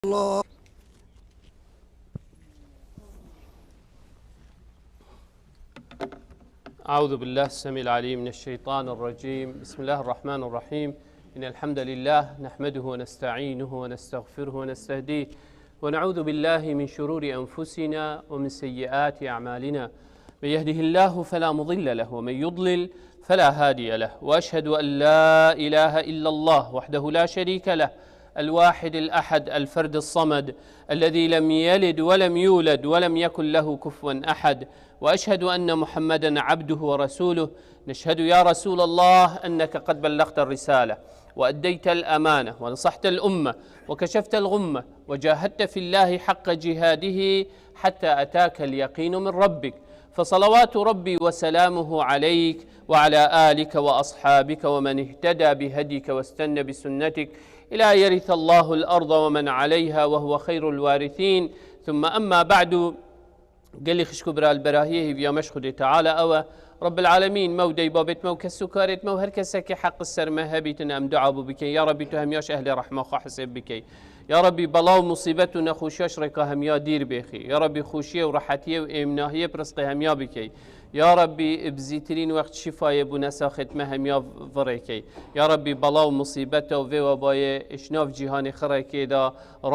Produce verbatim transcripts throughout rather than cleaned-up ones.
الله. أعوذ بالله السميع العليم من الشيطان الرجيم. بسم الله الرحمن الرحيم. إن الحمد لله نحمده ونستعينه ونستغفره ونستهديه، ونعوذ بالله من شرور أنفسنا ومن سيئات أعمالنا. من يهده الله فلا مضل له، ومن يضلل فلا هادي له، وأشهد أن لا إله إلا الله وحده لا شريك له، الواحد الأحد، الفرد الصمد، الذي لم يلد ولم يولد ولم يكن له كفوا أحد، وأشهد أن محمدا عبده ورسوله. نشهد يا رسول الله أنك قد بلغت الرسالة وأديت الأمانة ونصحت الأمة وكشفت الغمة وجاهدت في الله حق جهاده حتى أتاك اليقين من ربك، فصلوات ربي وسلامه عليك وعلى آلك وأصحابك ومن اهتدى بهديك واستن بسنتك إلى يرث الله الأرض ومن عليها وهو خير الوارثين. ثم أما بعد، gelî xişk û bira, li berahiyê hêviya me ji Xwedê Teala ew e. Rebbil Alemîn, me û deybabêt me û kes û karêt me û her kesekî heq li ser me hebîtin, em dua bû bikin. Ya Rebî, tu hemiya ji ehlê rehma xwe hisêb bikey. Ya Rebî, bela û musîbet û nexweşiya ji rêka hemiya dîr bêxî. Ya Rebî, xweşiyê û rehetiyê û êmnahiyê bi rizqê hemiya bikey. Ya Rebî, bi zîtirîn wext şîfayê bû nesaxêt me hemiya virêkey. Ya Rebî, bela û musîbeta û vê webayê ji nav cîhanê xirêkê de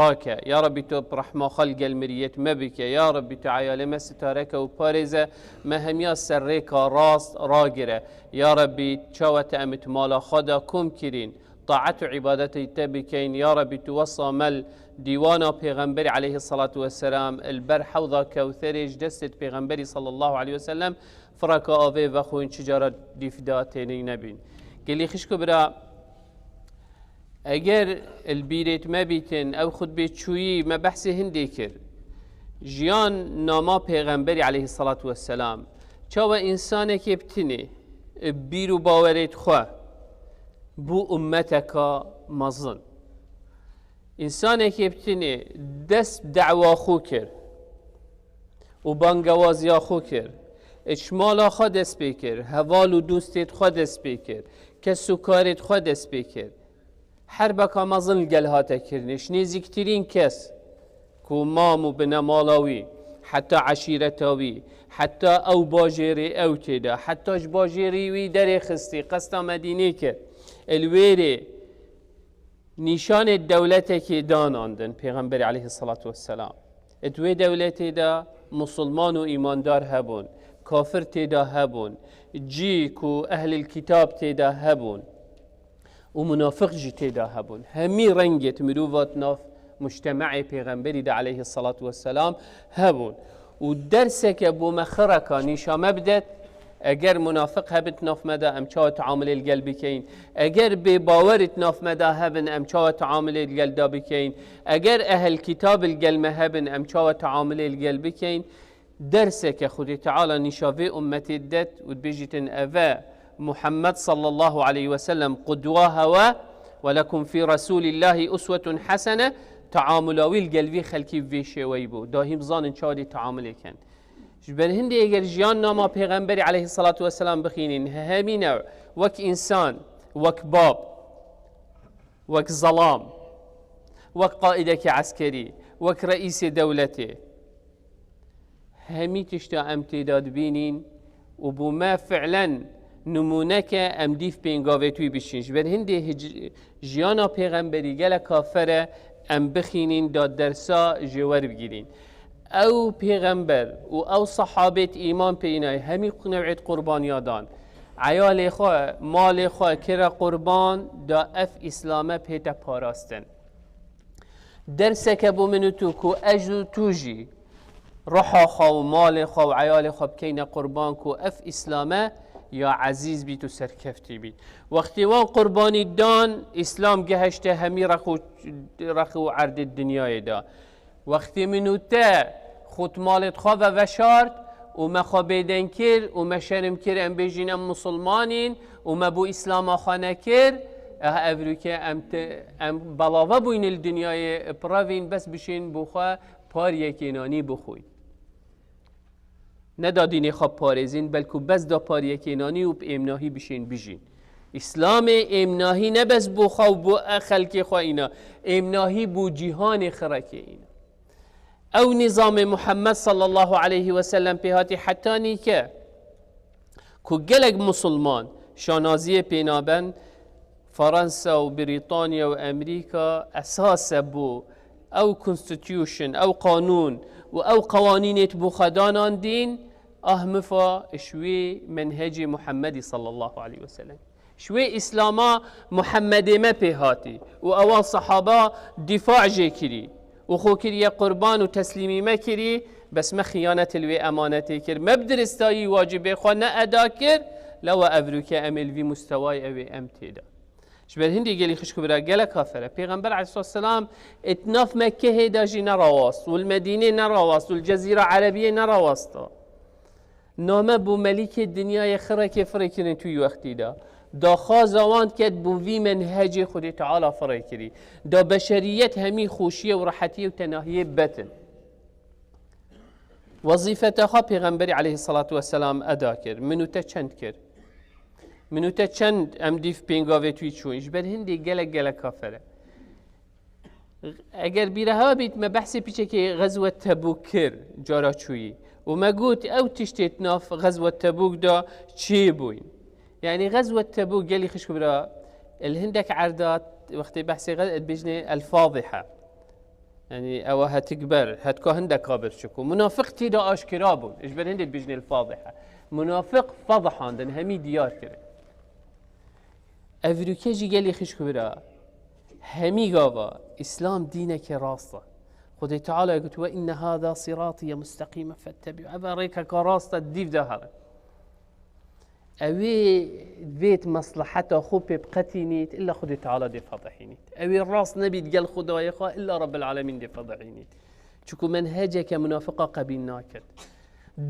rake. Ya Rebî, tu bi rehma xwe li gel miriyêt me bike. Ya Rebî, tu eyalê me sitareke û parêze, me hemiya ser rêka rast ragire. Ya Rebî, çawa te em di mala xwe de kom kirîn, taet û îbadetê te bikeyn. Ya Rebî, tu wesa me li dîwana Pêxemberî aleyhisselatu vesselam, li ber hewda Kewtherê ji destê Pêxemberî sallallahu aleyhi ve sellem fireka avê vexwin, çi cara dîf de tênî nebîn. Gelî xişk û bira, eger li bîrêt me bîtin, ew xutbê çûyî me behsê hindê kir. Jiyan nama Pêxemberî aleyhisselatu vesselam, çawa însanekê bi tinê, bi bîr û bawerêt xwe, bû ummeteka mezin. Însanekê bi tinê dest bi dewa xwe kir û bangewaziya xwe kir. Ji mala xwe dest pê kir, heval û dostêt xwe dest pê kir, kes û karêt xwe dest pê kir. Herbeka mezin li gel hate kirinê, ji nêzîktirîn kes ku mam û binemala wî, heta eşîreta wî, heta ew bajêrê ew tê de, heta ji bajêrî wî derê xistî, qesta Medînê kir. Li wêrê nîşanê dewletekê danandin Pêxemberê aleyhisselatu vesselam. Di wê dewletê de musulman û îmandar hebûn, kafir tê de hebûn, cî ku ehlil kitab tê de hebûn û munafiq jî tê de hebûn. Hemî rengêt mirova di nav mujtemeê Pêxemberî de aleyhisselatu vesselam hebûn. Û derseke bo me xireka nîşa me bidet, eger munafiq hebit nav me de, em çawa teamulê li gel bikeyn? Eger bêbawerit nav me de hebin, em çawa teamulê li gel de bikeyn? Eger ehl kitab li gel me hebin, em çawa teamulê li gel bikeyn? Derseke Xwedê Teala nîşa vê ummetê didet û dibêjitin, eve Muhammed sallallahu aleyhi ve sellem qudwa hewe, ve lekum fî Resûlîllahî uswetun hesene, teamula wî li gel vî xelkî bi vê şêweyî bû. Dahî bizanin çawa dê teamulê ken. Ji ber hindê eger jiyan nama Pêxemberî aleyhisselatu vesselam bixînin, hemîne wek însan, wek bab, wek zelam, wek qaîdekî eskerî, wek reîsê dewletê, hemî tişta em tê de dibînin û bo me fi'len nimûneke em dîf pêngavê wî biçin. Ji ber hindê hic-, jiyana Pêxemberî gelek kafir e, em bixînin da dersa ji we bigirîn. Ew Pêxember û ew sehabêt îman pê înay hemî new'êt qurbaniya dan. Eyalê xwe, malê xwe kire qurban da ev Îslame bihête parastin. Derseke bo min û tu ku ez û tu jî ruha xwe û malê xwe û eyalê xwe bikeyne qurban ku ev Îslame ya ezîz bît û serkeftî bît. Wextê wan qurbanî dan, Îslam gehişte hemî rex û, rex û erdê dinyayê de. Wextê min û te xwe di malêt xwe ve veşart û me xwe bêdeng kir û me şerm kir, em bêjin em musulmanîn û me bo Îslama xwe nekir, eh, evroke em te-, em belave bûyne li dinyayê, pirevîn bes bişên bo xwe pariyekê nanî bixwîn. Ne da dînê xwe parêzîn, belku bes da pariyekê nanî û bi êmnahî bişên bijîn. Îslamê êmnahî ne bes bo xwe û bo e xelkê xwe îna, êmnahî bo cîhanê xirekê îna. Ew nîzamê Muhammed sallallahu aleyhi ve sellem pê hatî hetanî ke ku gelek musulman şanaziyê pê naben, Fransa û Brîtanya û Emerîka esas e bo ew constitution, ew qanûn û ew qewanînê di bo xwe danandîn, ah mifa ji wê menhecê Muhammedî sallallahu aleyhi ve sellem. Ji wê Îslama Muhammedê me pê hatî û ewan sehaba dîfa jê kirî û xwe kiriye qurban û teslîmî me kirî, bes me xiyanet li wê emanetê kir. Me bi diristayî wacibê xwe ne eda kir, lewa evrûke em ê li vî mustewayê ew ê em tê de. Ji ber hindê gelî xişk û bira gelek kafir e. Pêxember aleyhisselam êt nav Mekkehê de jî nerawast û li Medînê nerawast û li Cezîra Erebiyê nerawasta. Name bû melîkê dinyayê xirekê firê kirin tu wî wextî de. Daxwaza wan ket bû vî menhecê Xwedê Teala firê kirî. Da beşeriyet hemî xweşiyê û rehetiyê û tenahiyê betin. Wezîfeta xwe Pêxemberî aleyhisselatu vesselam eda kir. Min û te çend kir? Min û te çend em dîv pêngavê tu yî çûn? Ji ber hindê gelek gelek kafir e. Eger bîra hewa bît, me behsê piçekê Xezwet Tebûk kir, cara çûyî. Û me got, ew tiştê di nav Xezwet Tebûk de çi bûyn? Yanî Xezwet Tebûk gelî xişk û bira, li hindek erda wextê behsê Xe-, dibêjinê El Fadiha. Yanî ewa hetik ber, hetka hindeka ber çiko. Munafiq tê de aşkera bûn. Ji ber hindê dibêjinê El Fadiha. Munafiq fadihandin, hemî diyar kirin. Evrûke jî gelî xişk û bira. Hemî gava Îslam dîneke rast e. Xwedê Teala got, "Ve inne hâzâ sirâtî mustekîmen fettebi'û." Ev rêkeka rast e, dîv de here. Ew ê vêt mesleheta xwe pê biqetînît, illa Xwedê Teala dê fedihînît. Ew ê rast nebît gel Xwedayê xwe, illa Rabbil Alemîn dê fedihînît. Çiku menheceke munafiqa qebîl naket.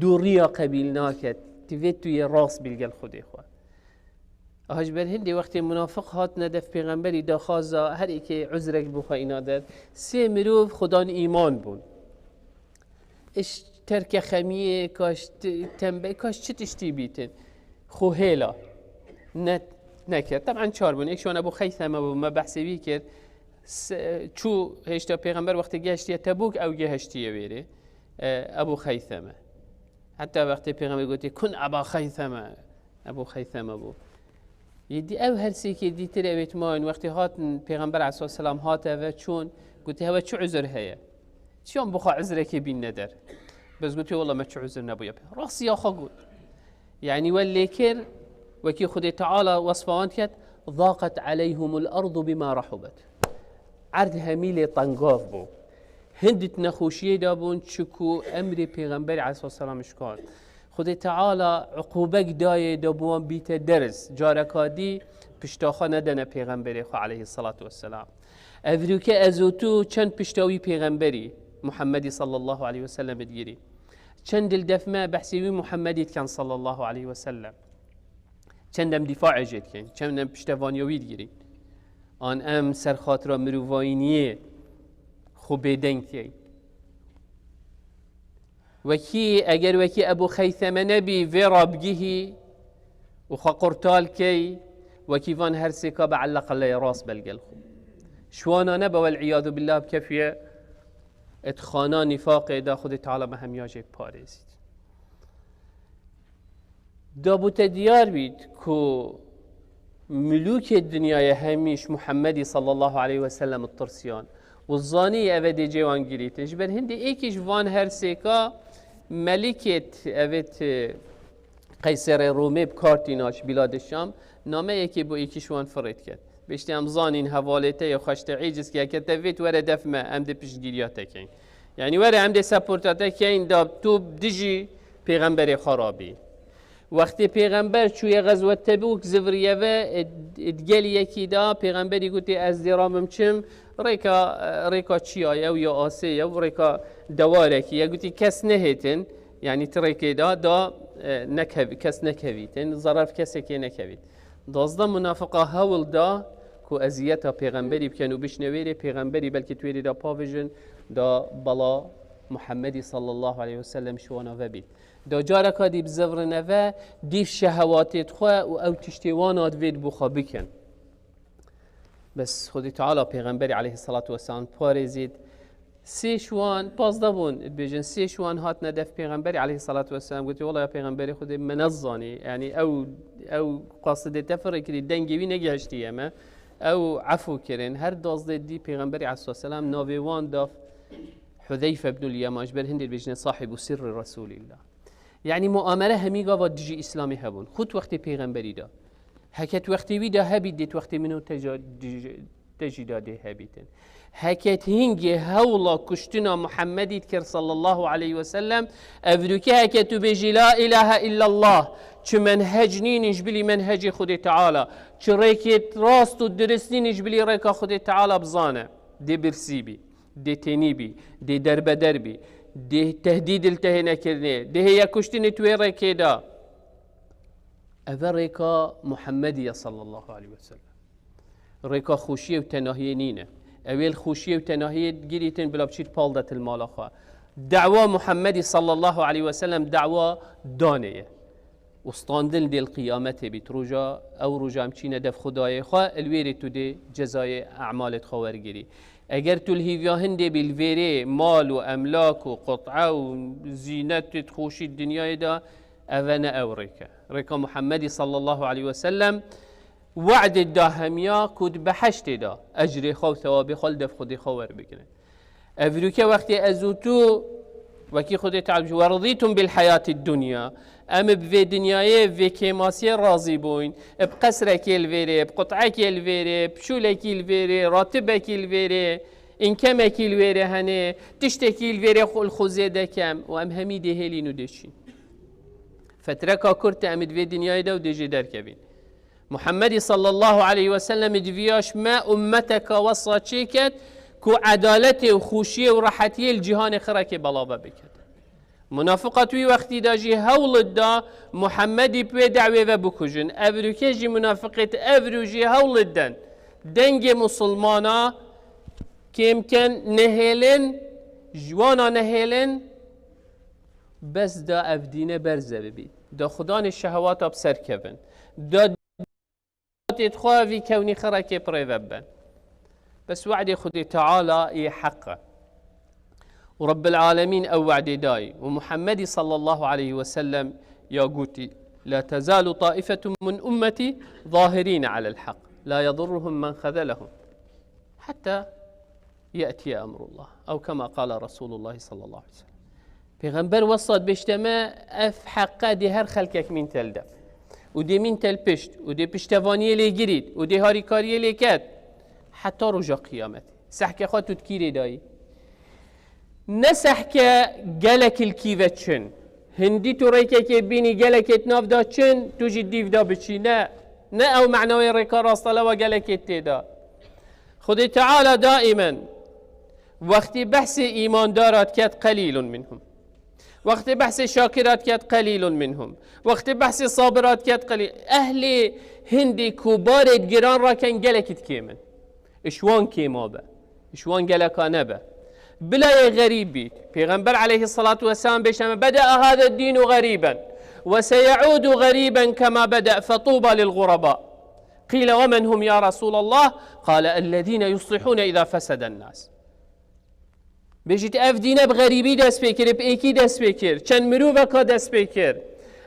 Dûriya qebîl naket. Ti vê tu yê rast bîl gel Xwedê xwe. Aha ji ber hindê wextê munafiq hatine def pêxemberî daxwaza her êkê uzrek bi xwe îna der. Sê mirov xudan îman bûn. Iş terke xemiyê, kaş t-, tembe, kaş çi tiştî bîtin. Xwe hêla. Ne, neke. Teben çar bûn. Êk şiwan Ebu Xeyseme bû, me behsê wî kir. Se-, çû hêşta pêxember wextê gehiştiye Tebûk, ew gehiştiye wêrê. E, Ebu Xeyseme. Heta wextê pêxember gotê, "Kun Eba Xeyseme." Ebu Xeyseme bû. Yê dî ew her sêkê dîtir ew ê timayên wextê hatin pêxember aleyhisselam hat eve çûn, gotê, "Hewe çi uzur heye?" Çiyan bi xwe uzrekê bînne der. Bes gotê, "Wela me çi uzur nebûye." Rastiya xwe got. Yanî we lê kir, wekî Xwedê Teala wesfa wan diket, "Zaqet aleyhumul ardu bima rahubet." Erd hemî lê tengav bû. Hindî di nexweşiyê de bûn, çiku emrê Pêxemberê aleyhissalatu vesselam şikand. Xwedê Teala uqûbek dayê da bi wan bîte derz. Careka dî pişta xwe nedene Pêxemberê xwe aleyhissalatu vesselam. Evrûke ez û tu çend pişta wî Pêxemberî Muhammedî sallallahu aleyhi ve sellem digirî. Çend li def me behsê wî Muhammedî dikin sallallahu aleyhi ve sellem. Çend em dîfaê jê dikin, çend em piştevaniya wî digirîn. An em ser xatira mirovayîniyê xwe bêdeng tiyê. Wekî, eger wekî Ebû Xeyseme nebî, vê rabigihî û xwe qurtal key, wekî van her sêka be ella qeleyê rast be li gel xwe. Şiwana nebe wel îyadu billah bikefiye et xana nîfaqê de Xwedê Teala me hemiya jê biparêzît. Da bû te diyar bît ku milûkê dinyayê hemî ji Muhammedî sallallahu aleyhi ve sellem tirsiyan û zanî ev ê dê cê wan girîtin. Ji ber hindê êkî ji van her sêka melikêt evêt Qeyserê Rûmê bi kar tîna ji Bîladê Şam nameyekê bo êkî ji wan firê diket. Bêjtê em zanîn hevalê te yê xweş te êciz ke, ke te vêt were def me, em dê piştgiriya te keyn. Yanî were em dê seporta te keyn da tu dijî pêxemberê xwe rabî. Wextê pêxember çûye Xezwet Tebûk zivriye ve, e, di gelî yekî da pêxemberî gotê ez dê rabim çim, rêka, e, rêka çiya ye û ya asê ye û rêka dewarekî ye. Gotî kes nehêtin, yanî ti rêkê da, da, e, nekev-, kes nekevîtin, zerar kesekê nekevît. Duwazdeh munafiqa hewl da ku eziyeta pêxemberî bikin û bişne wêrê pêxemberî belkî tu wêrê da pavêjin da bela Muhammedî sallallahu aleyhi ve sellem ji wana vebît. Da careka dî bizevirine ve dîv şehewatê xwe û ew tiştê wan a divê di bo xwe bikin. Bes Xwedê Teala Pêxemberî aleyhissalatu vesselam parêzît. Sê şiwan, pazdeh bûn, dibêjin, sê şiwan hatine def Pêxemberî aleyhissalatu vesselam, gotê, "Wela ya Pêxemberê Xwedê, me nezanî." Yanî ew, ew qasdê te firê kirî, dengê wî negihiştiye me. Ew efû kirin. Her duwazdeh dî Pêxemberî aleyhissalatu vesselam navê wan da Hudeyfe ibnul Yeman, ji ber hindê dibêjine sahibu sirri Resulillah. Yanî muamere hemî gava dijî Îslamê hebûn. Xut wextê Pêxemberî de. Heket wextê wî de hebît, dêt wextê min û te ca-, dij-, te jî de dê hebîtin. Heket hingê hewla kuştina Muhammedî dikir sallallahu aleyhi ve sellem, evrûke heke tu bêjî, "La ilahe illallah", çi menhec nînin ji bilî menhecê Xwedê Teala, çi rêkê rast û dirist nînin ji bilî rêka Xwedê Teala, bizane, dê birsî bî. Dê tênî bî, dê derbeder bî, dê tehdîd li te hê nekirinê, dê hê yek kuştinê tu wê rêkê de. Eve rêka Muhammedî ye sallallahu aleyhi ve sellem. Rêka xweşiyê û tenahiyê nîne. Ew ê li xweşiyê û tenahiyê girîtin bila biçît pal de til mala xwe. Dawa Muhammedî sallallahu aleyhi ve sellem dawa danê ye. Û standin dê li qiyametê bît. Roja, ew roja em çîne dev Xwedayê xwe, li wêrê tu dê cezayê emalê xwe wergirî. Eger tu li hîviya hindê bî, li vêrê mal û emlak û qut'e û zînetê xweşî dinyayê de, eve ne ew rêk e. Rêka Muhammedî sallallahu aleyhi ve sellem we'dê da hemiya ku di behiştê de ecrê xwe û thewabê xwe li dev Xwedê xwe werbigrin. Evrûke wextê ez û tu, wekî Xwedê Teala bêje, "Weradîtum bil heyatid dunya." Em bi vê dinyayê, vê kêmasiyê razî bûyn. Bi qesrekê li vêrê, bi qut'ekê li vêrê, bi şûlekî li vêrê, ratibekî li vêrê, înkemekî li vêrê hene, tiştekî li vêrê xwe, li xwe zêde kem û em hemî dê hêlîn û dê çîn. Fetreka kurt e em di vê dinyayê de û dê jê derkevîn. Muhammedî sallallahu aleyhi ve sellem di viya ji me ummeteka wesa çêket ku edaletê û xweşiyê û rehetiyê li cîhanê xirekê belave biket. Munafiqat wî wextî de jî hewl da Muhammedî bi wê dawê ve bikujin. Evrûke jî munafiqêt evrû jî hewl den dengê musulmana kêm ken, nehêlin, ji wana nehêlin, bes da ev dîne berze bibî. Da xudanê şehewata bi ser kevin. Da Têt xwe vî kewnî xirekê pirê ve bibe. Bes we'dê Xwedê Teala yê heq e. Û Rabbil Alemîn ew we'dê dayî. Û Muhammedî sallallahu aleyhi ve sellem ya gotî, "La tezalu taifetun min ummeti zahirine alel haq. La yadurruhum men xezelehum. Hatta ye'tiye emrullah." Ew kema qala Resulullah sallallahu aleyhi ve sellem. Pêxember wesat bêjte me, ev heqe dê her xelkek mîn tel dev. Û dê mîn tel pişt. Û dê piştevaniyê lê girît. Û dê harîkariyê lê ket. Heta roja qiyametê. Sehke xwe tu dikîrê dayî. Ne sehke gelek ilkî ve çin. Hindî tu rêkekê bînî gelekê di nav da çin, tu jî dîv da biçî. Ne. Ne ew manawê rêka rastelewa gelekê tê da. Xwedê Teala daimen wextî behsê îmandara diket, qelîlun minhum. Wextê behsê şakira diket, qelîlun minhum. Wextê behsê sabira diket, qelîl. Ehlê hindê ku barê giran raken gelekî dikêmin. Ji wan kêma be. Ji wan geleka nebe. Bila yê xerîb bît. Pêxember aleyhissalatu vesselam bêşeme, "Bede'a hâze dînu xerîben. Ve seyeudu xerîben kema bede'a, fetuba lil xureba." Qîle, "Ve men hum ya Resûlallah?" Qale, "Ellezîne yuslihûne îzâ feseden nâs." Bêjît, ev dîne bi xerîbî dest pê kir, bi êkî dest pê kir, çend miroveka dest pê kir.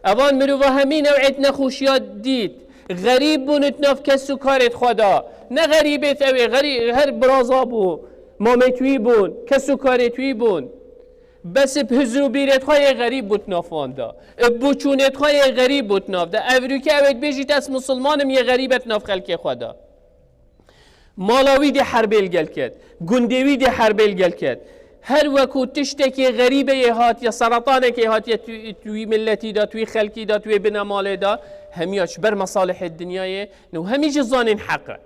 Evan mirova hemî new'êt nexweşiya dît. Xerîb bûn di nav kes û karêt xwe de. Ne xerîbêt ew ê, xerî-, her biraza bû, mamêt wî bûn, kes û karêt wî bûn. Bes bi hizr û bîrêt xwe yê xerîb bû di nav wan de. Bi boçûnêt xwe yê xerîb bû di nav de. Evrûke ew ê dibêjît, ez misilman im, yê xerîb e di nav xelkê xwe de. Mala wî dê herbê li gel ket. Gundê wî dê herbê li gel ket. Her weku tiştekê xerîbeyê hatiye, seretanekê hatiye tu, tu wî milletî de, tu wî xelkî de, tu wê binemalê de, hemiya ji ber mesalihê dinyayê, ne hemî jî zanên heq e.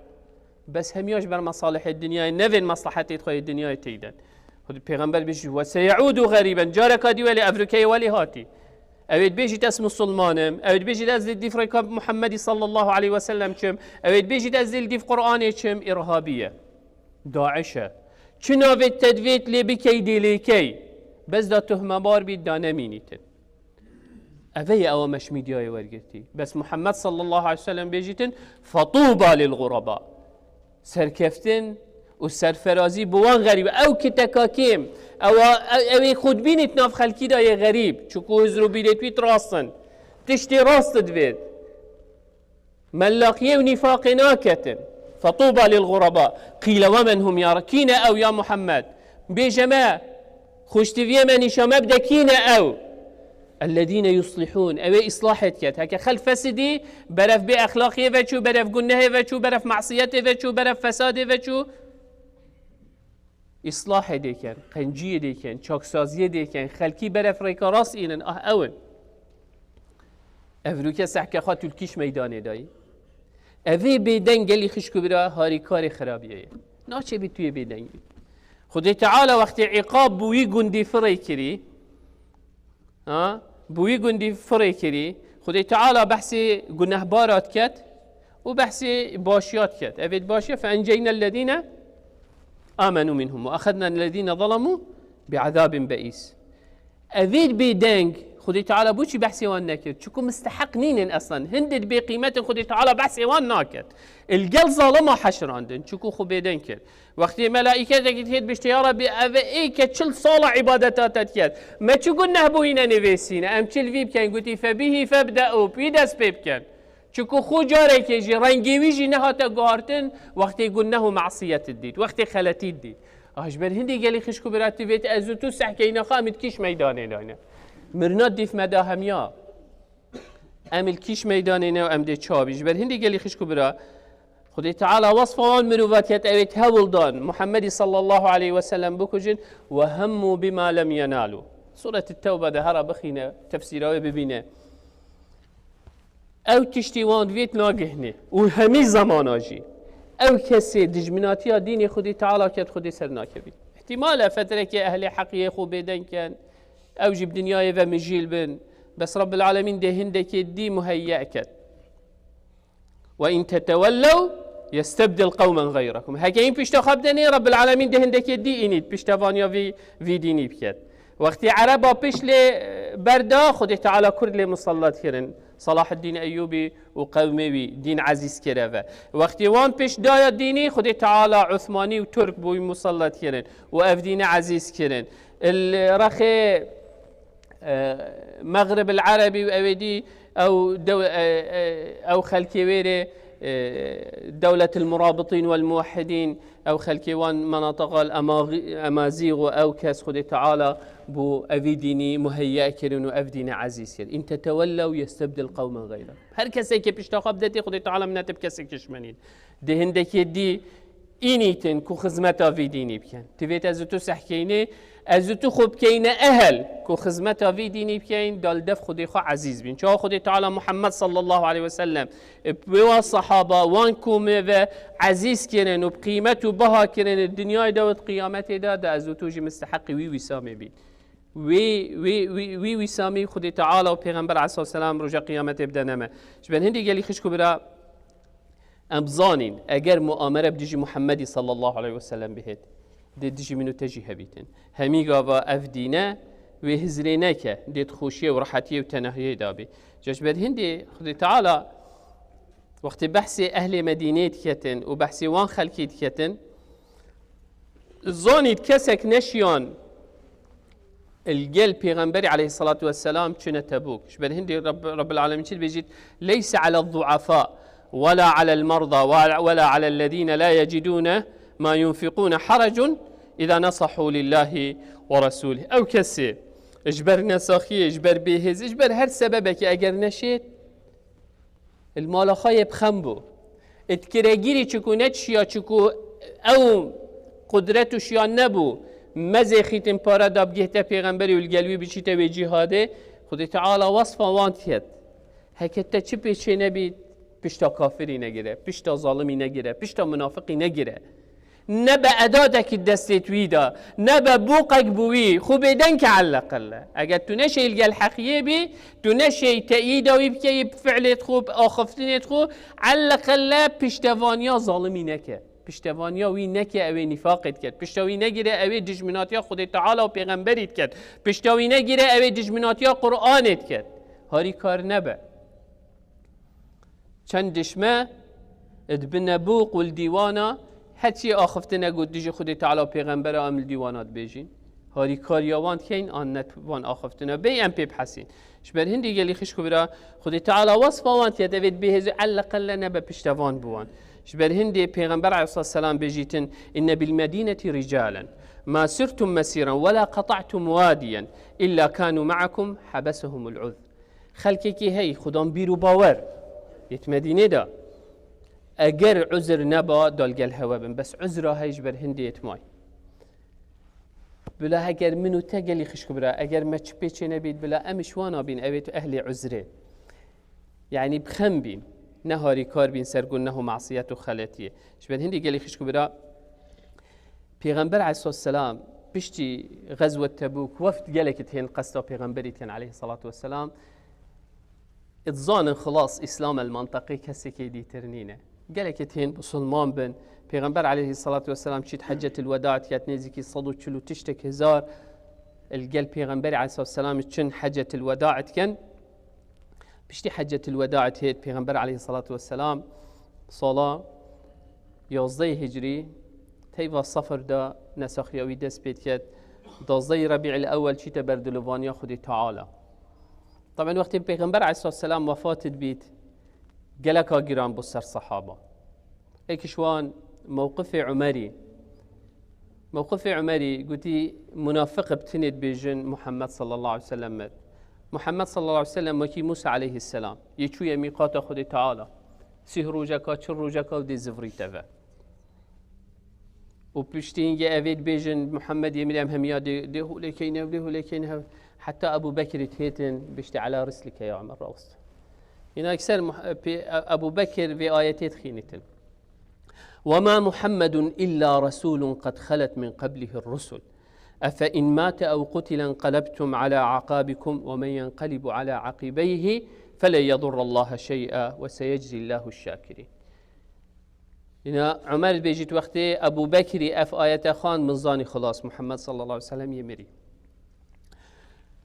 Bes hemiya ji ber mesalihê dinyayê, nevên meslehetê xwe yê dinyayê teyden. Xwedî Pêxember bêjî, "Ve seyeudu xerîben." Careka dî welê evrûkeyê welê hatî. Ew ê dibêjît, "Ez misilman im." Ew ê dibêjît, "Ez li dîf rêka Muhammedî sallallahu aleyhi ve sellem çim." Ew ê dibêjît, "Ez li dîf Qur'anê çim." Îrhabî ye. Daiş e. Çi navê te divêt lê bikey dê lê key. Bes da tuhmebar bît da nemînîtin. Eve ye ewa me ji mîdyayê wergirtî. Bes Muhammed sallallahu aleyhi ve sellem bêjîtin, "Fetuba lil ğuraba." Serkeftin û serferazî bi wan xerîb. Ew kiteka kêm. Ewa, ew, ew ê xwe dibînît nav xelkî de yê xerîb. Çiku hizr û bîrêt wî rast in. Tiştê rast divêt. Mellaqiyê û nîfaqê naketin. Fetuba lil ğuraba. Qîle we men hum ya Re-, kî ne ew ya Muhammed? Bêje me, xweştiviyê me nîşa me bide kî ne ew? Ellezîne yuslihûn. Ew ê îslahê diket. Heke xelk fesidî, beref bê exlaqiyê veçû, beref gunehê veçû, beref masiyetê veçû, beref fesadê veçû. Îslahê dêken, qenciyê dêken, çaksaziyê dêken, xelkî beref rêka rast înin, ah ew in. Evroke sehke xwe tu li kîş meydanê dayî. Evê bêdeng gelî xişk û bira harîkarê xirabiyê ye. Naçe bî tu yê bêdeng bî. Xwedê Teala wextê îqab bi wî gundî firê kirî, ha? Bi wî gundî firê kirî. Xwedê Teala behsê gunehbara diket û behsê başiya diket. Evê başiya, "Fe enceynellezîne amenu minhum ve axednellezîne zalemû biazabin beîs." Evê bêdeng, Xwedê Teala boçî behsê wan nekir? Çiku misteheq nînin eslan. Hindê bê qîmetin Xwedê Teala behsê wan naket. Il gel zalima heşirandin. Çiku xwe bêdeng kir. Wextê melaîketekî dihêt biştê, "Ya Rebî, ev ê ke çil sala îbadeta te diket. Me çi guneh bûyîne nivêsîne? Em çi li vî bikin?" Gotî, "Febihî febdeû, bi wî dest pê bikin." Çiku xwe carekê jî, rengê wî jî nehate guhartin, wextê guneh û masiyet dît, wextê xeletî dît. Ah, ji ber hindê gelî xişk û bira tu vêt ez û tu sehkeyna xwe em id kîş meydanê dayne. Mirina dîf me da hemiya. Em il kîş meydanê ne û em dê çawa bî. Ji ber hindê gelî xişk û bira, Xwedê Teala wesfa wan mirova ket, ew ê hewil dan Muhammedî sallallahu aleyhi ve sellem bikujin, "Ve hemmu bima lem yenalu." Suret Tewbe de hera bixîne, tefsîra wê bibîne. Ew tiştî wan divêt nagihne û hemî zamana jî ew kesê dijminatiya dînê Xwedê Teala ket, Xwedê ser nakevî. Îhtîmal e fetrekê ehlê heqiyê xwe bêdeng ken, ew jî bi dinyayê ve mijîl bin. Bes Rabbil Alemîn dê hindekê dî muheyye ket. "Ve in tetewellew yestebdil qewmen gayrekum." Heke hîn pişta xwe bidenê, Rabbil Alemîn dê hindekê dî înît, piştevaniya vî, vî dînî biket. Wextê Ereba pişt lê berda, Xwedê Teala Kurd lê musallat kirin. Salaheddîn Eyyûbî û qewmê wî dîn ezîz kire ve. Wextê wan pişt daya dînî, Xwedê Teala Usmanî û Turk bo wî musallat kirin û ev dîne ezîz kirin. Il rexê e, Mexrib el Erebî û ew ê dî ew dew-, e, e, ew xelkê wê rê, e, Dewlet el Murabitîn wel Muwehhidîn, ew xelkê wan menatiqa el Ema-, Emazîg û ew kes Xwedê Teala bo evî dînî muheyye kirin û ev dîne ezîz kir. "In tetewellew yestebdil qewmen gayrekum." Her kesekê pişta xwe bidetê, Xwedê Teala minetab kesekî ji me nîn. Dê hindekê dî înîtin ku xizmeta vî dînî bikin. Divêt ez û tu sehkeynê, ez û tu xwe bikeyne ehel ku xizmeta vî dînî bikeyn, da li dev Xwedê xwe ezîz bîn. Çawa Xwedê Teala Muhammed sallallahu aleyhi ve sellem, e, wê wan sahaba, wan komê ve ezîz kirin û bi qîmet û baha kirin, dinyayê de û di qiyametê de, da ez û tu jî misteheqî wî wîsamê bîn. Wî, wî, wî, wî wîsamî Xwedê Teala û Pêxember aleyhisselam roja qiyametê bidene me. Ji ber hindî gelî xişk û bira, em zanîn, eger muamere bi dijî Muhammedî sallallahu aleyhi ve sellem bihêt, dê dijî min û te jî hebîtin. Hemî gava ev dîne wê hizrê neke, dê di xweşiyê û rehetiyê û tenahiyê de bî. Ji ber hindî Xwedê Teala wextê behsê ehlê Medînê diketin û behsê wan xelkî diketin, zanît kesek neşiyan il gel Pêxemberî aleyhissalatu vesselam çine Tebûk. Ji ber hindî Rabb-, Rabbil Alemîn çi dibêjît? "Leyse alel duafa, wela alel merda, wela alellezîne la yecidûne ma yunfiqûne harecun, îza nasahû lillâhi ve resûlih." Ew kesê ji ber nesaxiyê, ji ber bêhêzî, ji ber her sebebekê eger neşêt, Li mala xwe yê bi xem bû. It kiregîrî çiku neçiya, çiku ew qudret û şiyan nebû. Mezêxîtin pare da bigihte pêxemberî û li gel wî biçîte wê cîhadê. Xwedê Teala wesfa wan diket. Heke te çi pê çê nebî, pişta kafirî negire, pişta zalimî negire, pişta munafiqî negire. Ne be edatekî destê tu wî de, ne be boqek bi wî, xwe bêdeng ke elleqelle. Eger tu neşey li gel heqiyê bî, tu neşey teyîda wî bikeyî bi fi'lê xwe, bi axiftinê xwe, elleqelle piştevaniya zalimî neke. Piştevaniya wî neke, ew ê nîfaqê diket. Pişta wî negire, ew ê dijminatiya Xwedê Teala û Pêxemberî diket. Pişta wî negire, ew ê dijminatiya Qur'anê diket. Harîkar nebe. Çend dişme dibine bûq û li dîwana heçî axiftine got dijî Xwedê Teala û Pêxembera em li dîwana dibêjîn. Harîkariya wan dikeyn an ne van axiftine. Bêy em pê bihesîn. Ji ber hindî gelî xişk û bira Xwedê Teala wesfa wan diket, evê dibê hêz û elle qelle nebe piştevan bi wan. Ji ber hindê Pêxember aleyhissalatu vesselam bêjîtin, "Inne bil medînetî ricalen, ma sirtum mesîran, wela qeta'tum wadiyen, illa kanu ma'akum, hebesehumul uzr." Xelkekî hey, xudan bîr û bawer, yêt Medînê de, eger uzr neba, dal gel hewe bin. Bes uzra hey ji ber hindê yêt may. Bila heger min û te gelî xişk bira, eger me çi pê çê nebît, bila em ji wana bîn, evê tu ehlê uzrê. Yani bi xem bîn, ne harîkar bîn ser guneh û masiyet û xeletiyê. Ji ber hindî gelî xişk bira, Pêxember aleyhissalatu vesselam piştî Xezwet Tebûk wefd gelekî tên qesta Pêxemberî tên aleyhissalatu vesselam. Ê dizanin xilas Îslam el manteqê kesekê dîtir nîne. Gelekî tên Musulman bin. Pêxember aleyhissalatu vesselam çît Heccetil Weda diket, nêzîkî sed û çil û tiştek hezar li gel Pêxemberî aleyhissalatu vesselam çin Heccetil Weda dikin. Piştî Heccetil Weda hêt Pêxember aleyhissalatu vesselam sala yazdeh Hicriyî, teyva Sefir de nesaxiya wî dest pê diket, duwazdeh Rebî'il Ewwel çîte ber dilovaniya Xwedê Teala. Taben wextê Pêxember aleyhissalatu vesselam wefat dibît, geleka giran bû ser sehaba. Êk ji wan mewqifê Umerî. Mewqifê Umerî gotî, munafiq bi tinê dibêjin Muhammed sallallahu aleyhi ve sellem mir. Muhammed sallallahu aleyhi ve sellem wekî Musa aleyhisselam yê çûye mîqata Xwedê Teala. Sih rojeka, çil rojeka û dê zivrîte ve. Û piştî hingê evê dibêjin, Muhammed yê mirî em hemiya dê, dê hûlêkeyne, dê hûlêkeyne hev. Heta Ebu Bekirî têtin, biştî ela rislike ya Umer rawist. Îna ekser Muh-, pê-, Ebu Bekir vê ayetê dixînitin. "Ve ma Muhammedun illa resulun qad xalet min qablihi rusul. Efe in mate ev qutile inqalebtum ala aqabikum ve men yenqalibu ala aqibeyhi felen yedurrallaha şey'a ve seyeczillahu şakirin." Îna Umer dibêjît wextê Ebu Bekirî ev ayete xwand, min zanî xilas Muhammed sallallahu aleyhi ve sellem yê mirî.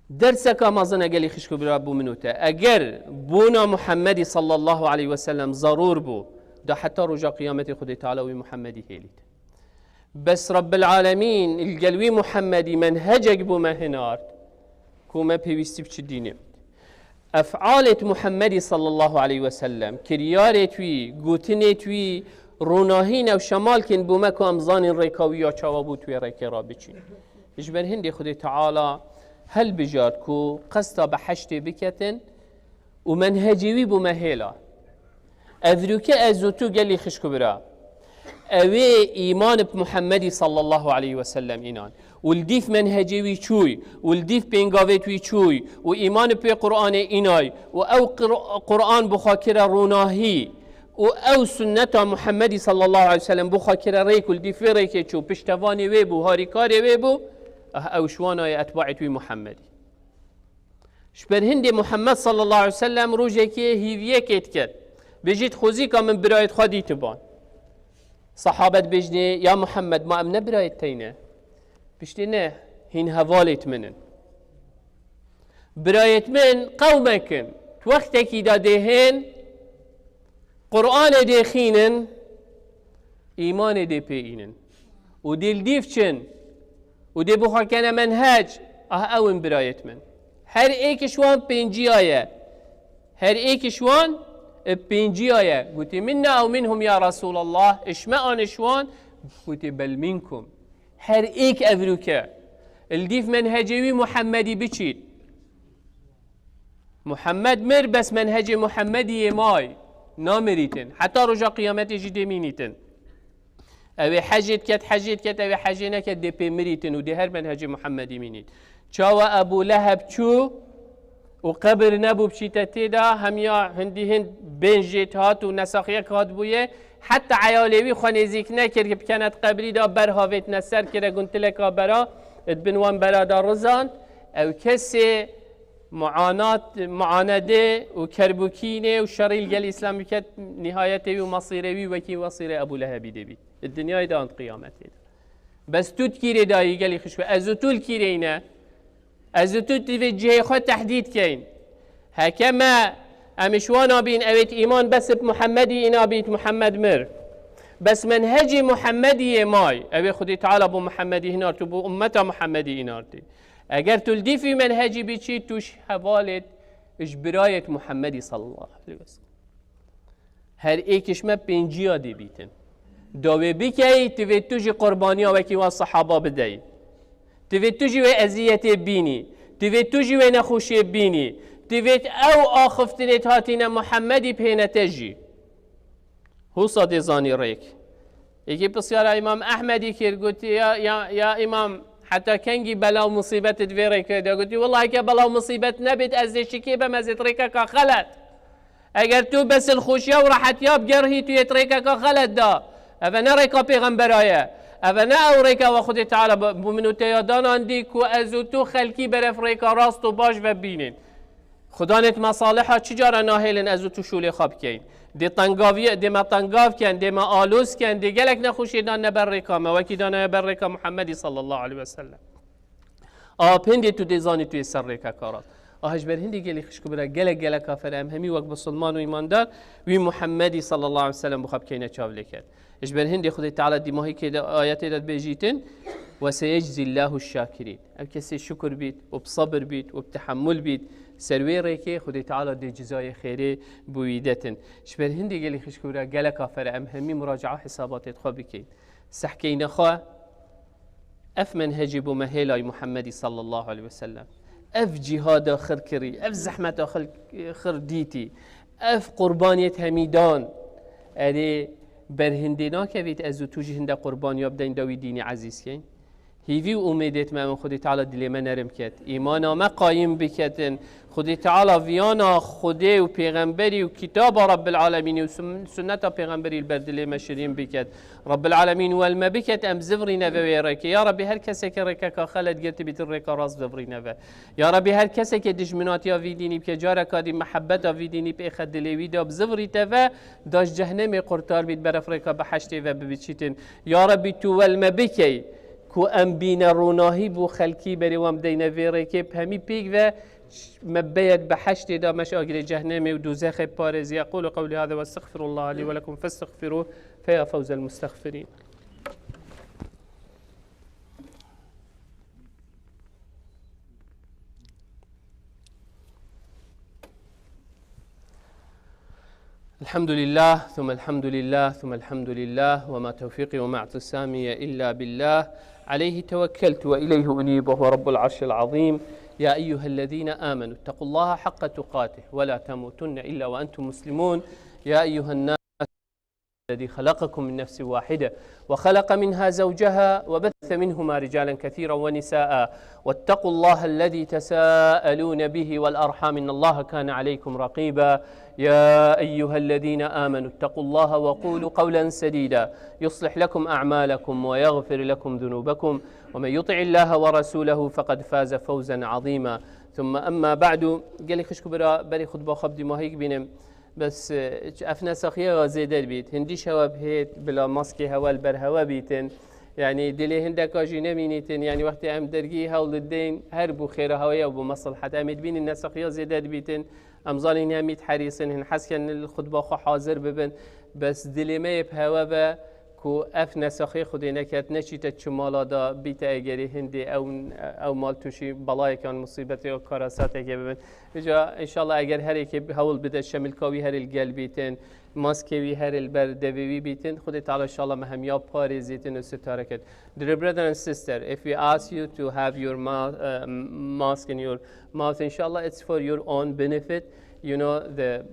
Derseka mezin e gelî xişk û bira bo min û te. Eger bona Muhammedî sallallahu aleyhi ve sellem zerûr bû, da heta roja qiyametê Xwedê Teala wî Muhammedî hêlît. Bes Rabbil Alemîn li gel wî Muhammedî menhecek bo me hinart, ku me pêwîstî bi çi dînê. Ef'alêt Muhammedî sallallahu aleyhi ve sellem, kiryarêt wî, gotinêt wî, ronahî ne û şemalkên bo me ku em zanîn rêka wî ya çawa bû tu wê rêkê re biçîn. Ji ber hindê Xwedê Teala helbijart ku qesta behiştê biketin û menhecê wî bo me hêla. Evroke ez û tu gelî xişk û bira. Ewê îman bi Muhammedî sallallahu aleyhi ve sellem înan. Û li dîf menhecê wî çûy, û li dîf pêngavêt wî çûy, û îman bi wê Qur'anê înay, û ew Qur-, Qur'an bi xwe kire ronahî, û ew sunneta Muhammedî sallallahu aleyhi ve sellem bi xwe kire rêk û li dîf vê rêkê çû, piştevanê wê bû, harîkarê wê bû, ah, ew ji wana ye etbaît wî Muhammedî. Ji ber hindê Muhammed sallallahu aleyhi ve sellem rojekê hîviyekê diket. Bêjît, xwezîka min birayêt xwe dîtiban. Sahabe dibêjnê, ya Muhammed, ma em ne birayêt teyne? Biştê ne, hîn hevalêt min in. Birayêt min qewmek in. Wextekî de dê hên, Qur'anê dê xînin, îmanê dê pê înin. Û dê li dîv çin. Û dê bi xwe kene menhec. Ah, ew in birayêt min. Her êk ji wan pênciya ye. Her êk ji wan, e, pênciya ye. Gotî, "Minna ew minhum ya Resulallah?" Ji me an ji wan? Gotî, "Bel minkum." Her êk evroke. Li dîv menhecê wî Muhammedî biçît. Muhammed mir, bes menhecê Muhammedî yê may. Namirîtin. Heta roja qiyametê jî dê mînîtin. Ew ê hecê diket, hecê diket, ew ê hecê neket, dê pê mirîtin û dê her menhecê Muhammedî mînît. Çawa Ebû Leheb çû û qebir nebû biçîte tê de, hemiya hindî hind bên jêt hat û nesaxiyek hat bûye, heta eyalê wî xwe nêzîk nekir, bikene di qebrî de ber havêtine ser, kire guntileka bera, di bin wan bera de rizand. Ew kesê muanat, muanedê û kerbûkînê û şerî li gel Îslam biket, nihayetê wî û mesîrê wî wekî mesîrê Ebû Lehebî dê bît. Di dinyayê de an di qiyametê de. Bes tu di kîrê dayî gelî xişko, ez û tu li kîrê ne. Ez û tu divê cihê xwe tehdîd keyn. Heke me em ji wan nabîn, ewêt îman bes bi Muhemmedî îna bît, Muhemmed mir. Bes menhecî Muhemmedî yê may, ewê Xwedê Teala bo Muhemmedî hinart û bo ummeta Muhemmedî înartî. Eger tu li dîf wî menhecî biçî, tu ji hevalêt, ji birayêt Muhemmedî sallallahu aleyhi ve sellem. Her êk ji me pênciya dê bîtin. Dawê bikey, divê tu jî qurbaniya wekî wan sehaba bidey. Divê tu jî wê eziyetê bînî. Divê tu jî wê nexweşiyê bînî. Divê ew axiftinê hatîne Muhemmedî pêne te jî. Husa dê zanî rêk. Yekî pisyara Îmam Ehmedî kir, gotî, ya, ya, ya Îmam, heta kengî bela û musîbet di vê rêkê de? Gotî, wellahî ke bela û musîbet nebît, ez ê şikê bem, ez ê rêkeka xelet. Eger tu bes li xweşiya û rehetiya bigerhî, tu yê rêkeka xelet da. Eve ne rêka pêxembera ye. Eve ne ew rêka we Xwedê Teala bi, bi min û te ya danandî ku ez û tu xelkî berev rêka rast û baş ve bînin. Xudanêt mesaliha çi cara nahêlin ez û tu şûlê xwe bikeyin. Dê tengaviyê, dê me tengav ken, dê me aloz ken, dê gelek nexweşiyê dan ne ber rêka me, wekî danaye ber rêka Muhemmedî sallallahu aleyhi ve sellem. A pêndê tu dê zanî tu yê ser rêkeka rast. A ji ber hindê gelî xişk û bira gelek gelek afere em hemî wek bisilman û îmandar wî Muhemmedî sallallahu aleyhi ve sellem bi xwe bikeyne çavlêker. Ji ber hindê Xwedê Teala dîmahîkê de ayetê de dibêjîtin, "Ve seyeczîllahu şakirîn." Ev kesê şukur bît û bi sabir bît û bi tehemmul bît, ser wê rêkê Xwedê Teala dê cizayê xêrê bi wî detin. Ji ber hindê gelî xişk û bira gelek afere em hemî muracaa hisabatê xwe bikeyn. Sehkeyne xwe, ev menhecî bû me hêlay Muhemmedî sallallahu aleyhi ve sellem. Ev cîhada xir kirî, ev zehmeta xil-, xir dîtî, ev qurbaniyet hemî dan. Erê berhindê nakevît ez û tu jî hinde qurbaniya bideyn da wî dînî ezîz keyn. Hîvî û umêdêt me em Xwedê Teala dilê me nerim ket. Îmana me qayim biketin. Xwedê Teala viyana Xwedê û Pêxemberî û Kitaba Rabbil Alemînî û sun-, sunneta Pêxemberî li ber dilê me şirîn biket. Rabbil Alemîn wel me biket em zivrîne ve wê rêkê. Ya Rabbî, her keseke rêkeka xelet girtî bîtin, rêka rast zivrîne ve. Ya Rabbî, her keseke dijminatiya vî dînî bike, careka dî mehebeta vî dînî pêxe dilê wî de bizivrîte ve, da ji cehnemê qurtar bît, berev rêka behiştê ve bibiçîtin. Ya Rabbî, tu wel me bikey ku em bîne ronahî bo xelkî berê wan bideyne vê rêkê, bi hemî pêk ve me beyet behiştê da, me ji agirê cehnemê û dozexê parêzî. Aqulu qewlî hada ve estexfirullaha lî ve lekum festexfiruh fe ya fewzel mustexfirîn. الحمد لله، ثم الحمد لله، ثم الحمد لله، وما توفيقي وما اعتصامي إلا بالله، عليه توكلت وإليه أنيب، وهو رب العرش العظيم. يا أيها الذين آمنوا اتقوا الله حق تقاته ولا تموتن إلا وأنتم مسلمون. يا أيها الناس الذي خلقكم من نفس واحدة وخلق منها زوجها وبث منهما رجالا كثيرا ونساء واتقوا الله الذي تساءلون به والأرحام إن الله كان عليكم رقيبا. يا أيها الذين آمنوا اتقوا الله وقولوا قولا سديدا يصلح لكم أعمالكم ويغفر لكم ذنوبكم ومن يطع الله ورسوله فقد فاز فوزا عظيما. ثم أما بعد، gelî xişk û bira, berî xutba xwe bi dîmahî bînim. Bes, e, ev nesaxiya zêde bît. Hindî şewe bihêt, bila maskê hewe li ber hewe bîtin. Yani dilê hindeka jî nemînîtin. Yani wextê em dergî hewl dideyn, her bû xêra hewe ya bû meslahet. Em ê dibînin nesaxiya zêde dibîtin. Em zanîn hemî diherîsin, hin hez ken li xutba xwe hazir bibin. Bes dilê me yê bi hewe be ku ev nesaxê Xwedê neket, neçîte çi mala da, bîte egerî hindê ew, ew mal tûşî belayekan, musîbetê û karasatekê bibin. Îca înşallah eger her êkê hewl bide şemilka wî herê li gel bîtin, maskê wî herê li ber devê wî bîtin, Xwedê Teala înşallah me hemiya parêzîtin û sitare ket. Dear brother and sister, if we ask you to have your ma-, uh, mask in your mouth, inshallah, it's for your own benefit. You know, the,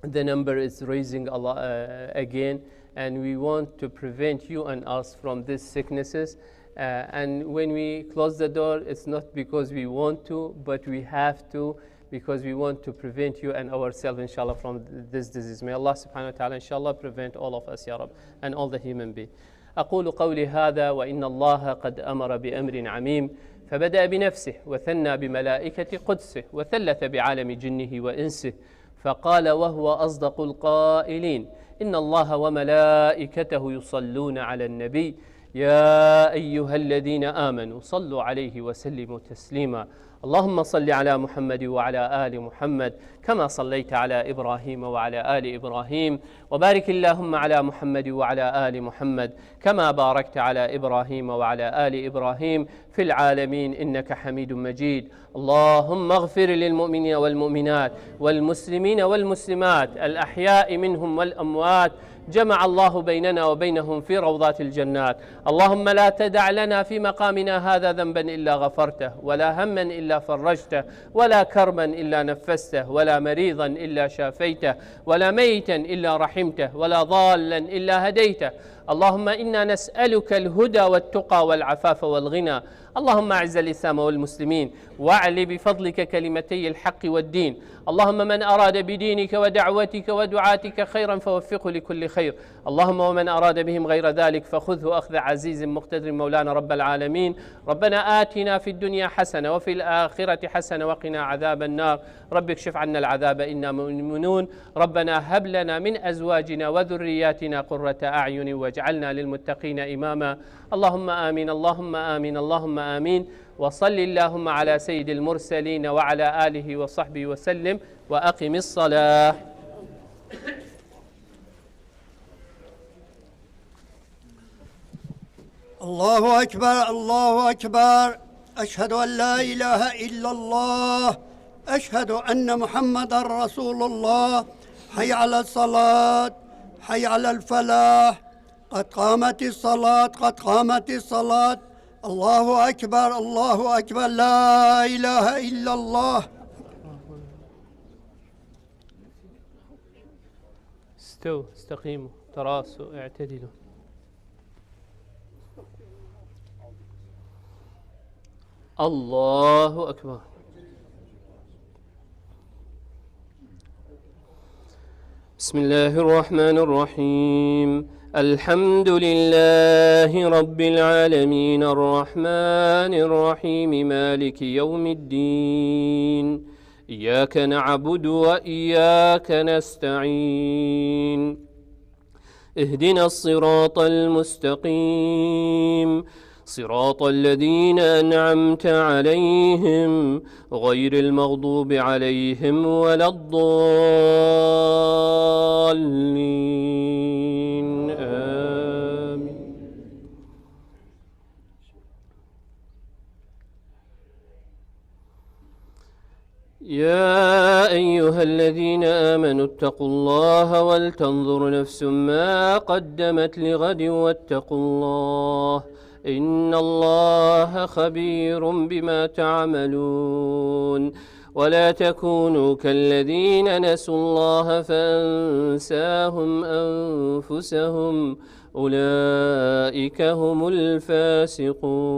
the number is raising a lot, uh, again, and we want to prevent you and us from these sicknesses. Uh, and when we close the door, it's not because we want to, but we have to, because we want to prevent you and ourselves, inshallah, from th-, this disease. May Allah subhanahu wa ta'ala, inshallah, prevent all of us, ya Rabb, and all the human being. أقول قولي هذا وإن الله قد أمر بأمر عميم، فبدأ بنفسه وثنى بملائكة قدسه وثلث بعالم جنه وإنسه، فقال وهو أصدق القائلين: إن الله وملائكته يصلون على النبي، يا أيها الذين آمنوا صلوا عليه وسلموا تسليما. اللهم صل على محمد وعلى آل محمد كما صليت على إبراهيم وعلى آل إبراهيم، وبارك اللهم على محمد وعلى آل محمد كما باركت على إبراهيم وعلى آل إبراهيم في العالمين إنك حميد مجيد. اللهم اغفر للمؤمنين والمؤمنات والمسلمين والمسلمات الأحياء منهم والأموات، جمع الله بيننا وبينهم في روضات الجنات. اللهم لا تدع لنا في مقامنا هذا ذنبا إلا غفرته، ولا هما إلا فرجته، ولا كربا إلا نفسته، ولا مريضا إلا شافيته، ولا ميتا إلا رحمته، ولا ضالا إلا هديته. اللهم إنا نسألك الهدى والتقى والعفاف والغنى. اللهم أعز الإسلام والمسلمين، وأعل بفضلك كلمتي الحق والدين. اللهم من أراد بدينك ودعوتك ودعاتك خيرا فوفقه لكل خير. اللهم ومن أراد بهم غير ذلك فخذه أخذ عزيز مقتدر مولانا رب العالمين. ربنا آتنا في الدنيا حسنة وفي الآخرة حسنة وقنا عذاب النار. رب اكشف عنا العذاب إنا مؤمنون. ربنا هب لنا من أزواجنا وذرياتنا قرة أعين واجعلنا للمتقين إماما. اللهم آمين، اللهم آمين، اللهم آمين. وصل اللهم على سيد المرسلين وعلى آله وصحبه وسلم، وأقم الصلاة. الله أكبر، الله أكبر. أشهد أن لا إله إلا الله. أشهد أن محمدا رسول الله. حي على الصلاة، حي على الفلاح. قد قامت الصلاة، قد قامت الصلاة. الله أكبر، الله أكبر، لا إله إلا الله. استووا، استقيموا، تراصوا، اعتدلوا. الله أكبر. بسم الله الرحمن الرحيم. الحمد لله رب العالمين، الرحمن الرحيم، مالك يوم الدين. إياك نعبد وإياك نستعين. اهدنا الصراط المستقيم، صراط الذين أنعمت عليهم، غير المغضوب عليهم ولا الضالين. آمين. يا أيها الذين آمنوا اتقوا الله ولتنظر نفس ما قدمت لغد واتقوا الله، إن الله خبير بما تعملون. ولا تكونوا كالذين نسوا الله فأنساهم أنفسهم، أولئك هم الفاسقون.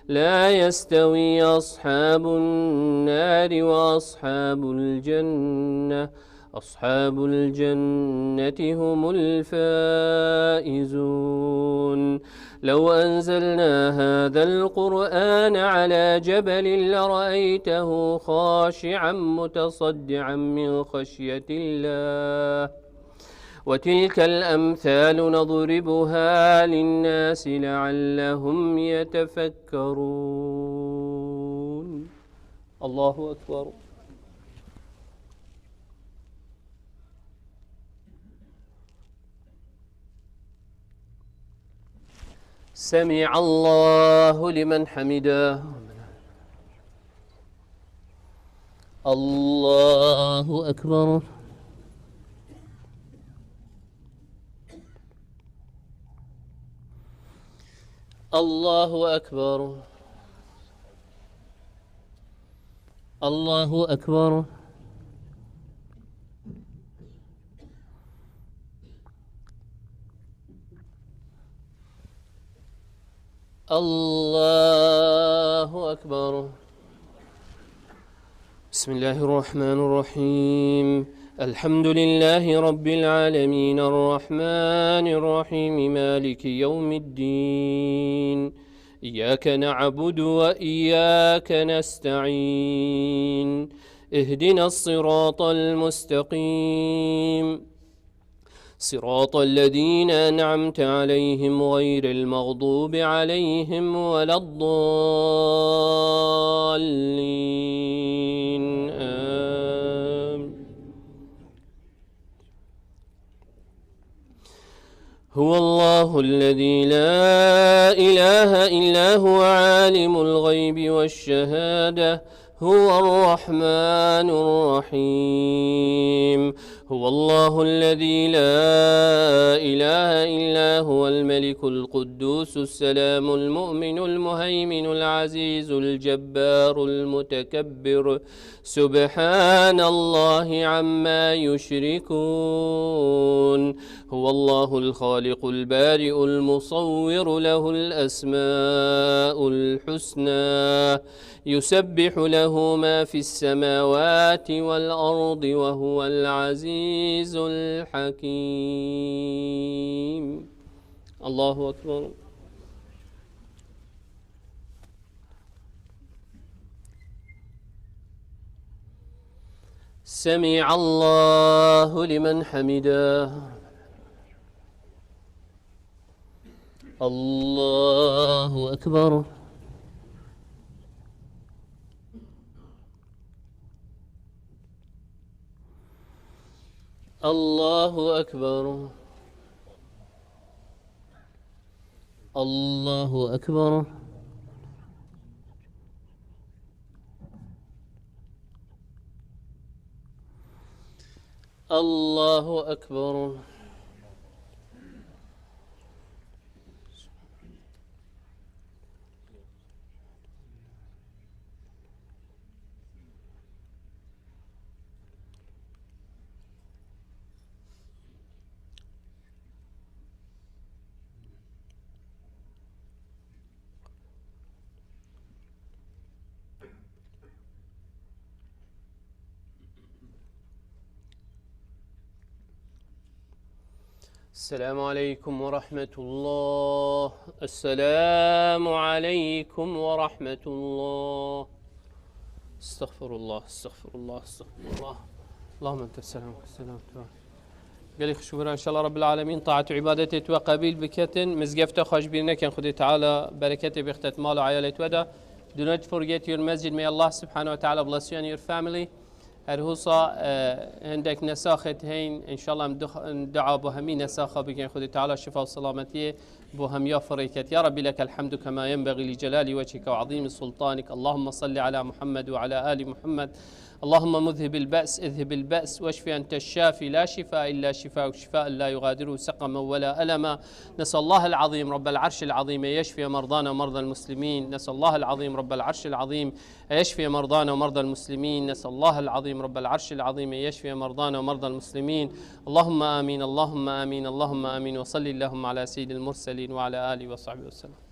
لا يستوي أصحاب النار وأصحاب الجنة، أصحاب الجنة هم الفائزون. لو أنزلنا هذا القرآن على جبل لرأيته خاشعا متصدعا من خشية الله. وتلك الأمثال نضربها للناس لعلهم يتفكرون. الله أكبر. سمع الله لمن حمده. الله أكبر. الله أكبر. الله أكبر. الله أكبر. بسم الله الرحمن الرحيم. الحمد لله رب العالمين، الرحمن الرحيم، مالك يوم الدين. إياك نعبد وإياك نستعين. اهدنا الصراط المستقيم. صراط الذين أنعمت عليهم غير المغضوب عليهم ولا الضالين. هو الله الذي لا إله إلا هو عالم الغيب والشهادة هو الرحمن الرحيم. هو الله الذي لا إله إلا هو الملك القدوس السلام المؤمن المهيمن العزيز الجبار المتكبر. سبحان الله عما يشركون. هو الله الخالق البارئ المصور له الأسماء الحسنى. يسبح له ما في السماوات والأرض وهو العزيز الحكيم. الله أكبر. سمع الله لمن حمده. الله أكبر. الله أكبر. الله أكبر. الله أكبر. السلام عليكم ورحمة الله. السلام عليكم ورحمة الله. استغفر الله، استغفر الله، استغفر الله. اللهم أنت السلام، السلام. Gelî xweş û bira, înşallah Rabbil Alemîn taet û îbadetê tu we qebîl biketin. Mizgefta xwe ji bîr nekin, Xwedê Teala bereketê bixtet mal û eyalê tu we de. Do not forget your masjid. May Allah subhanahu wa ta'ala bless you and your family. Her husa, e, hindek nesaxê heyîn, înşallah em du-, dua bo hemî nesaxa bikin. Xwedê Teala şifa û selametiyê bo hemiya firê ket. يا رب لك الحمد كما ينبغي لجلال وجهك وعظيم سلطانك. اللهم صل على محمد وعلى آل محمد. اللهم مذهب البأس، اذهب البأس، واشف أنت الشافي، لا شفاء إلا شفاؤك، شفاء لا يغادر سقما ولا ألما. نسأل الله العظيم رب العرش العظيم أن يشفي مرضانا ومرضى المسلمين. نسأل الله العظيم رب العرش العظيم أن يشفي مرضانا ومرضى المسلمين. نسأل الله العظيم رب العرش العظيم أن يشفي مرضانا ومرضى المسلمين. اللهم آمين، اللهم آمين، اللهم آمين. وصل اللهم على سيد المرسلين وعلى آله وصحبه وسلم.